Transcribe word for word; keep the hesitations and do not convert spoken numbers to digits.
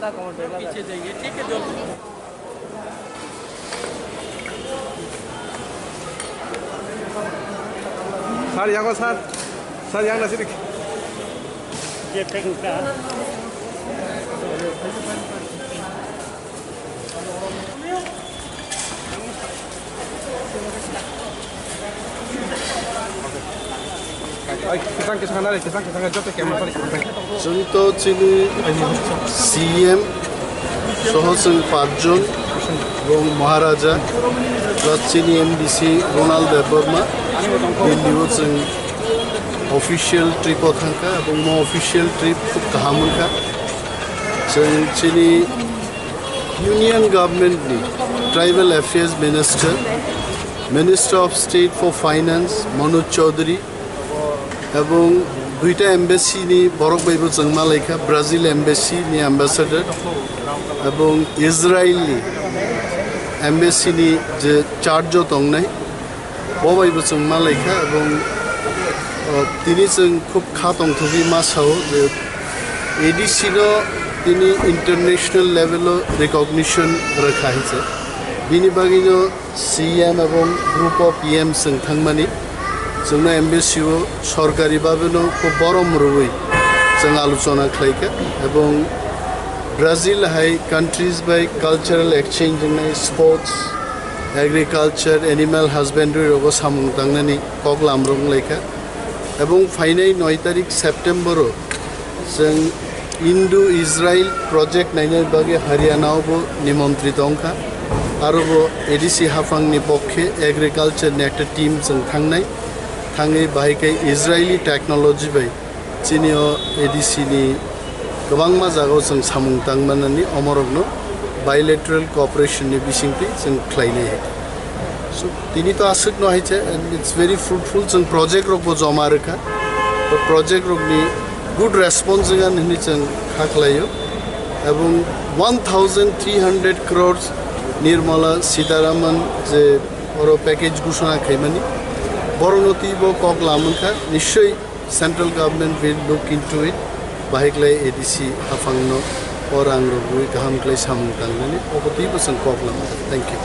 Sir, yago sir. Sir, yang nasi dik. Ai, kisang, kisang, nari, kisang, kisang, joto camera tadi, kisang. Chwng to chini C M soho chwng pachjon, bong Maharaja, plus chini M D C Ronald Debbarma, Delhi o chwng official trip o thangkha, bong mo official trip khub kaham wngkha. Chwng chini Union Government ni Tribal Affairs Minister, Minister of State for Finance Manoj Chaudhary, ebong duita embassy ni borok bai bo chwng malaikha, Brazil embassy ni ambassador ebong Israel ni embassy ni je charge o tongnai, bo bai bo chwng malaikha, ebong, o, tini chwng khub kha tongthogwi ma sao je A D C no tini international level o recognition rwkha hinse. Bini bagwino C M ebong group of P M chwng thangmani, chwngno embassy o sorkari babeno khub borom rwui chwng alochona khlaikha, ebong Brazil hai countries bai cultural exchange wngnai, sports, agriculture, animal husbandry rogo samung tangnani koklam rok wnglaikha. Ebong phainai noi tarik September o chwng Indo-Israel project nainani bagwi Haryana o bo nimontri tongkha. Aro bo A D C haphangni pokhe agriculture ni ekta team chwng thangnai. Thangwi bahai khe Israeli technology bai chini o A D C ni kwbangma jagao chwng samung tangmanani omorokno bilateral cooperation ni bisingtwi chwng khlainai hai. So, tini to aswkno hai se, and it's very fruitful, chwng project rokbo joma rwkha. To project rokni good response wngkha hinwi chwng kha khlaio. Ebong one thousand three hundred crores Nirmala Sitharaman je oro package ghoshona khaimani, borokno twibo kok lamwngkha, nischoi Central government will look into it. Bahai khlai A D C haphangno o rang rwgwi kaham khlai samung tangnani obo twibo chwng kok lama. Thank you.